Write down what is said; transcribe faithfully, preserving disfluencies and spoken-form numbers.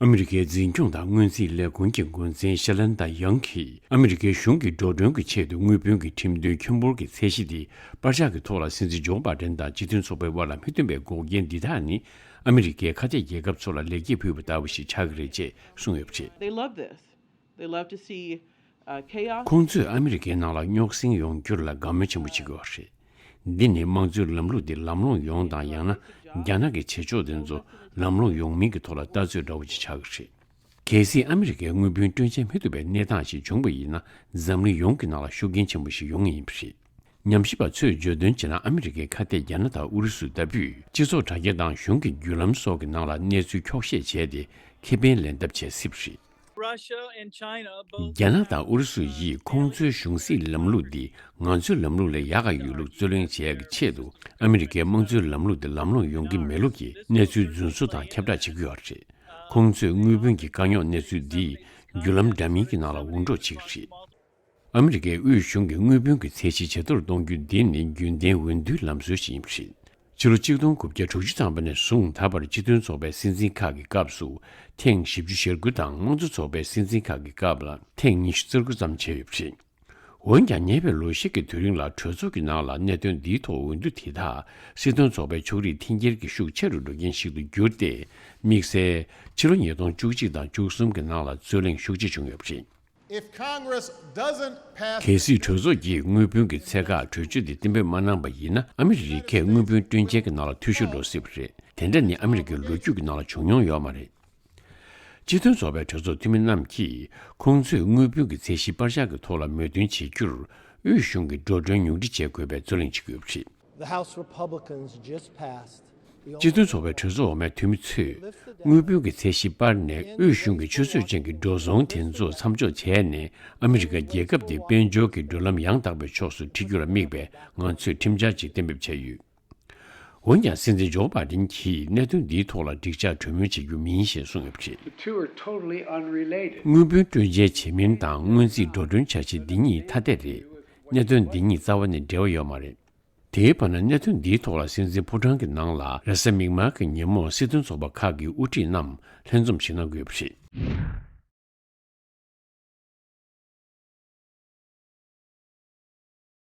ཨ་མི་རི་ཀའི་འཛིན་སྐྱོང་དང་སྔོན་རྩིས་ལས་ཁུངས་ཀྱི་འགོ་འཛིན་ཤ་ལན་ཏཱ་ཡང་གིས་ཨ་མི་རི་ཀའི་གཞུང་གི་འགྲོ་གྲོན་གྱི་ཆེད་དུ་དངུལ་བུན་གྱི་ཁྲིམས་མཐུན་ཁྱོན་འབོར་གྱི་ཚད་གཞི་དེ་པར་ཆག་གི་ཐོག་ལ་སྲིད་འཛིན་ཇོ་བྷའི་ཌེན་དང་སྤྱི་མཐུན་ཚོགས་པའི་དབར་ལ་མི་མཐུན་པའི་འགོག་རྐྱེན་འདི་དག་ནི་ཨ་མི་རི་ཀའི་ཁ་གཏད་རྒྱལ་ཁབ་ཚོ་ལ་ལེགས་སྐྱེས་ཕུལ་བ་ལྟ་བུ་ཞིག་ཆགས་ཀྱི་རེད་ཅེས་གསུངས་ཡོད་པ་རེད། They love this. They love to see, uh, chaos. ཁོང་ཚོས་ཨ་མི་རི་ཀའི་ནང་ལ་རྙོག་ཟིང་ཡོང་རྒྱུར་ལ་དགའ་མོས་ཆེན་པོ་བྱེད་ཀྱི་ཡོད་རེད། འདི་ནི་དམངས་གཙོའི་ལམ་ལུགས་འདི་ལམ་ལྷོང་ཡོང་དང་ཡང་ན་རྒྱ་ནག་གི་བྱེད་ཕྱོགས་དེ་ཚོ་ལམ་ལྷོང་ཡོང་མིན་གྱི་ཐོག་ལ་ལྟ་ཚོད་འདྲ་བོ་ཅིག་ཆགས་ཀྱི་རེད། གལ་སྲིད་ཨ་མི་རི་ཀའི་དངུལ་བུན་སྤྲོད་འཇལ་མི་ཐུབ་པའི་གནས་སྟངས་ཤིག་བྱུང་བ་ཡིན་ན་འཛམ་གླིང་ཡོངས་ཀྱི་ནང་ལ་ཤུགས་རྐྱེན་ཆེན་པོ་ཞིག་ཡོང་ངེས་ཡིན་པ་རེད། ཉམས་ཞིབ་པ་ཚོས་བརྗོད་དོན་བྱས་ན་ཨ་མི་རི་ཀའི་ཁ་གཏད་རྒྱ་ནག་དང་ཨུ་རུ་སུ་ལྟ་བུས་སྤྱི་ཚོགས་དྲ་རྒྱ་དང་གཞུང་གི་བརྒྱུད་ལམ་སོགས་ཀྱི་ནང་ལ་གནས་ཚུལ་འཁྱོག་བཤད་བྱས་ཏེ་ཁེ་ཕན་ལེན་ཐབས་བྱེད་སྲིད་པ་རེད། Russia and China both རྒྱ་ནག་དང་ཨུ་རུ་སུ་ཡིས་ཁོང་ཚོའི་གཞུང་སྲིད་ལམ་ལུགས་འདི་ང་ཚོའི་ལམ་ལུགས་ལས་ཡག་ག་ཡོད་ལུགས་རྩོད་གླེང་བྱེད་ཡག་གི་ཆེད་དུ་ཨ་མི་རི་ཀའི་དམངས་གཙོའི་ལམ་ལུགས་འདི་ལམ་ལྷོང་ཡོང་གི་མེད་ལུགས་ཀྱི་གནས་ཚུལ་རྫུན་བཟོ་དང་ཁྱབ་བསྒྲགས་བྱེད་ཀྱི་ཡོད་རེད། ཁོང་ཚོས་དངུལ་བུན་གྱི་དཀའ་རྙོག་གནས་ཚུལ་འདི་བརྒྱུད་ལམ་འདྲ་མིན་གྱི་ནང་ལ་འུར་སྒྲོག་བྱེད་ཀྱི་རེད། ཨ་མི་རི་ཀའི་དབུས་གཞུང་གིས་དངུལ་བུན་གྱི་ཚད་གཞི་ཇེ་མཐོར་གཏོང་རྒྱུ་འདི་ནི་རྒྱུན་ལྡན་འོས་བསྡུའི་ལམ་སྲོལ་ཞིག་ཡིན་པ་རེད། ཕྱི་ལོ་ཆིག་སྟོང་དགུ་བརྒྱ་དྲུག་ཅུ་ཐམ་པ་ནས་བཟུང་ད་བར་སྤྱི་མཐུན་ཚོགས་པའི་སྲིད་འཛིན་ཁག་གི་སྐབས་སུ་ཐེངས་བཞི་བཅུ་ཞེ་དགུ་དང་དམངས་གཙོ་ཚོགས་པའི་སྲིད་འཛིན་ཁག་གི་སྐབས་ལ་ཐེངས་ཉི་ཤུ་རྩ་དགུ་ཙམ་བྱས་ཡོད་པ་རེད། འོན་ཀྱང་ཉེ་བའི་ལོ་ཤས་ཀྱི་དུས་རིང་ལ་གྲོས་ཚོགས་ཀྱི་ནང་ལ་གནད་དོན་འདིའི་ཐོག་འོས་བསྡུ་དེ་དག་སྲིད་དོན་ཚོགས་པའི་ཕྱོགས་རིས་འཐེན་འཁྱེར་གྱི་ཤུགས་ཆེ་རུ་འགྲོ་རྐྱེན་ཞིག་ཏུ་གྱུར་ཏེ། དམིགས་བསལ་ཕྱི་ལོ་ཉིས་སྟོང་བཅུ་གཅིག་དང་བཅུ་གསུམ་གྱི་ནང་ལ་རྩོད་གླེང་ཤུགས་ཆེ་བྱུང་ཡོད་པ་རེད། If Congress doesn't pass གལ་སྲིད་གྲོས་ཚོགས་ཀྱིས་དངུལ་བུན་གྱི་ཚད་བཀག་གྲོས་ཆོད་དེ་གཏན་འབེབས་མ་གནང་པ་ཡིན་ན་ཨ་མི་རི་ཀས་དངུལ་བུན་སྤྲོད་འཇལ་གྱི་ནང་ལ་འཐུས་ཤོར་འགྲོ་སྲིད་པ་རེད། དེ་འདྲ་ནི་ཨ་མི་རི་ཀའི་ལོ་རྒྱུས་ཀྱི་ནང་ལ་བྱུང་མྱོང་ཡོད་མ་རེད། སྤྱི་མཐུན་ཚོགས་པའི་གྲོས་ཚོགས་འཐུས་མི་རྣམས་ཀྱིས་ཁོང་ཚོས་དངུལ་བུན་གྱི་ཚད་གཞི་སྤར་བཞག་གི་ཐོག་ལ་མོས་མཐུན་བྱེད་རྒྱུར་དབུས་གཞུང་གིས་འགྲོ་གྲོན་ཉུང་འཕྲི་བྱེད་དགོས་པའི་རྩོད་གླེང་བྱེད་ཀྱི་ཡོད་པ་རེད། The House Republicans just passed the སྤྱི་མཐུན་ཚོགས་པའི་གྲོས་ཚོགས་འོག་མའི་འཐུས་མི་ཚོས་དངུལ་བུན་གྱི་ཚད་གཞི་སྤར་ནས་དབུས་གཞུང་གི་ཆུད་ཟོས་ཅན་གྱི་འགྲོ་སོང་དེ་ཚོ་མཚམས་འཇོག་བྱས་ནས་ཨ་མི་རི་ཀ་རྒྱལ་ཁབ་དེ་དཔལ་འབྱོར་གྱི་འགྲོ་ལམ་ཡང་དག་པའི་ཕྱོགས་སུ་ཁྲིད་རྒྱུ་ལ་དམིགས་པའི་ང་ཚོས་ཁྲིམས་འཆར་ཅིག་གཏན་འབེབས་བྱས་ཡོད། འོན་ཀྱང་སྲིད་འཛིན་ཇོ་བྷའི་ཌེན་གྱིས་གནད་དོན་འདིའི་ཐོག་ལ་འགྲིག་འཇགས་གྲོས་མོལ་བྱེད་རྒྱུ་མིན་ཞེས་གསུངས་ཡོད་པ་རེད། The two are totally unrelated. དངུལ་བུན་སྤྲོད་འཇལ་བྱེད་མིན་དང་སྔོན་རྩིས་འགྲོ་གྲོན་འཆར་གཞི་འདི་གཉིས་ཐ་དད་རེད། གནད་དོན་འདི་གཉིས་རྩ་བ་ནས་འབྲེལ་བ་ཡོད་མ་རེད། དེའི་བར་ན་གནད་དོན་འདིའི་ཐོག་ལ་སྲིད་འཛིན་ཕོ་བྲང་གི་ནང་ལ་རེས་གཟའ་མིག་དམར་གྱི་ཉིན་མོར་སྲིད་དོན་ཚོགས་པ་ཁག་གི་དབུ་ཁྲིད་རྣམས་ལྷན་འཛོམས་ཤིག་གནང་གི་ཡོད་པ་རེད།